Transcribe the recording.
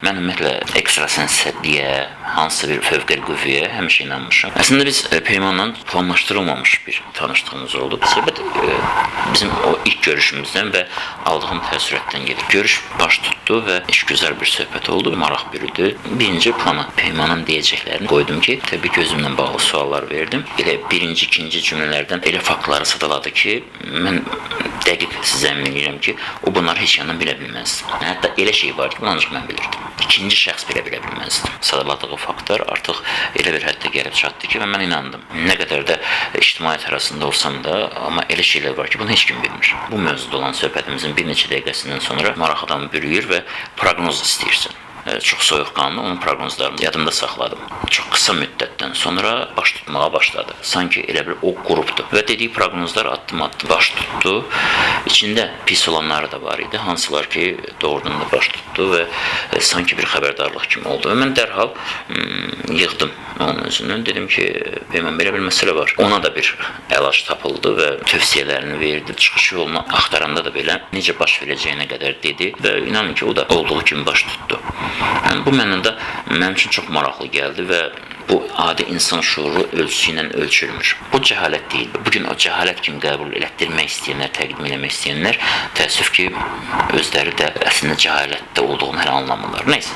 Mən ümumiyyətlə ekstrasensliyə, hansısa bir fövqəli qüvvəyə həmişə inanmışam. Əslində biz Peymanla planlaşdırılmamış bir tanışlığımız oldu. Söhbət bizim o ilk görüşümüzdən və aldığım təəssüratdan gedir. Görüş baş tutdu və işgüzar bir söhbət oldu, maraq bürüdü. Birinci plana Peymanın deyəcəklərini qoydum ki, təbii ki, özümlə bağlı suallar verdim. Elə birinci, ikinci cümlələrdən elə faktları sadaladı ki, mən dəqiq sizə əmin edirəm ki, o bunları heç yandan bilə bilməzdi. Hətta elə şey var ki, bunu ancaq mən bilirdim. İkinci şəxs belə bilə bilməzdi. Sadaladığı faktlar artıq elə bir həddə gəlib çatdı ki, və mən inandım. Nə qədər də ictimaiyyət arasında olsam da, amma elə şeylər var ki, bunu heç kim bilmir. Bu mövzuda olan söhbətimizin bir neçə dəqiqəsindən sonra maraq adamı bürüyür və proqnoz istəyirsən. Çox soyuqqanlı onun proqnozlarını yadımda saxladım. Çox qısa müddətdən sonra baş tutmağa başladı. Sanki elə bir o qrupdur. Və dediyi proqnozlar addım-addım baş tutdu. İçində pis olanları da var idi, hansılar ki, doğrudan da baş tutdu və sanki bir xəbərdarlıq kimi oldu. Və mən dərhal yığdım onun özünü. Dedim ki, Peyman, belə bir məsələ var. Ona da bir əlac tapıldı və tövsiyələrini verdi. Çıxış yolunu axtaranda da belə necə baş verəcəyinə qədər dedi və inanın ki, o da olduğu kimi baş tutdu. Yəni bu mənada mənim üçün çox maraqlı gəldi və bu adi insan şuuru ölçüsü ilə ölçülmür. Bu cəhalət deyil. Bu gün o cəhalət kimi qəbul elətdirmək istəyənlər, təqdim eləmək istəyənlər təəssüf ki, özləri də əslində cəhalətdə olduğunu hələ anlamırlar. Nəysə.